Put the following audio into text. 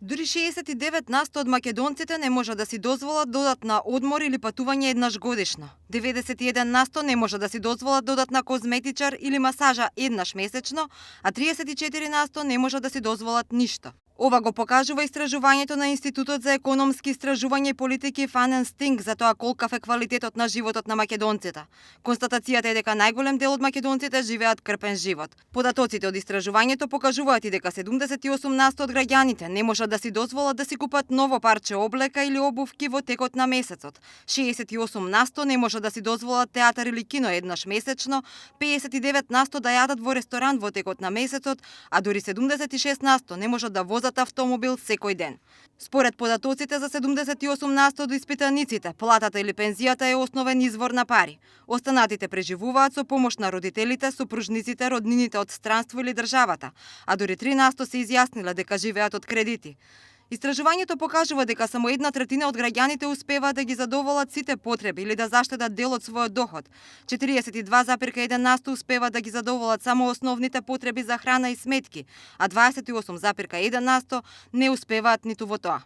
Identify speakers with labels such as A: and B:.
A: Дури 69% од македонците не може да си дозволат додатна одмор или патување еднаш годишно. 91% не може да си дозволат додатна козметичар или масажа еднаш месечно, а 34% не може да си дозволат ништо. Ова го покажува истражувањето на Институтот за економски истражувања и политики Fun Think за тоа колкав е квалитетот на животот на македонците. Констатацијата е дека најголем дел од македонците живеат крпен живот. Податоците од истражувањето покажуваат и дека 78% од граѓаните не можат да си дозволат да си купат ново парче облека или обувки во текот на месецот. 68% не може да си дозволат театар или кино еднаш месечно, 59% да јадат во ресторан во текот на месецот, а дури 76% не можат да возат автомобил секој ден. Според податоците за 78% од испитаниците, платата или пензијата е основен извор на пари. Останатите преживуваат со помош на родителите, сопружниците, роднините од странство или државата, а дури 3% се изјасниле дека живеат од кредити. Истражувањето покажува дека само 1/3 од граѓаните успеваат да ги задоволат сите потреби или да заштедат дел од својот доход. 42,1% успеваат да ги задоволат само основните потреби за храна и сметки, а 28,1% не успеваат ниту во тоа.